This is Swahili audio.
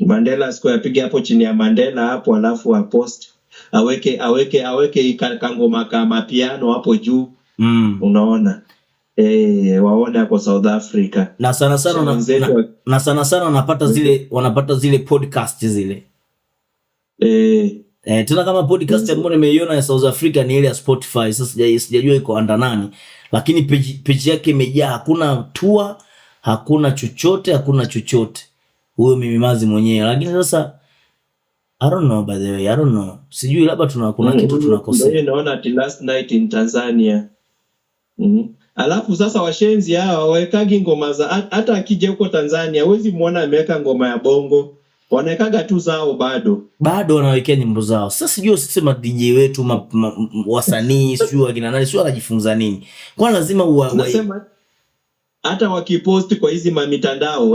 Mandela Square, apige hapo chini ya Mandela hapo, alafu apost, aweke kangoma kama piano hapo juu. Unaona, waone ako South Africa. Na sana sana na, Wenzetu na sana sana wanapata zile podcast zile. Tena kama podcast ambayo nimeiona ya South Africa ni ile ya Spotify. Sasa sijajua iko under nani, lakini page yake imejaa, hakuna tour, hakuna chochote, hakuna chochote. Huyo Mimi Mazi mwenyewe. Lakini sasa I don't know, by the way, I don't know. Sijui, labda kuna kitu Ndio. Tunakosea. Hiyo naona ati last night in Tanzania. Alafu sasa washenzi hawa wawekagi ngoma za, hata akija huko Tanzania huwezi muona ameweka ngoma ya bongo, wanawekaga tu zao bado. Bado wanawekea nyimbo zao. Sasa sijui sisi ma DJ wetu, wasanii, sijui wakina nani, sijui wanajifunza nini. Kwa lazima Nasema hata wakipost kwa hizi mamitandao.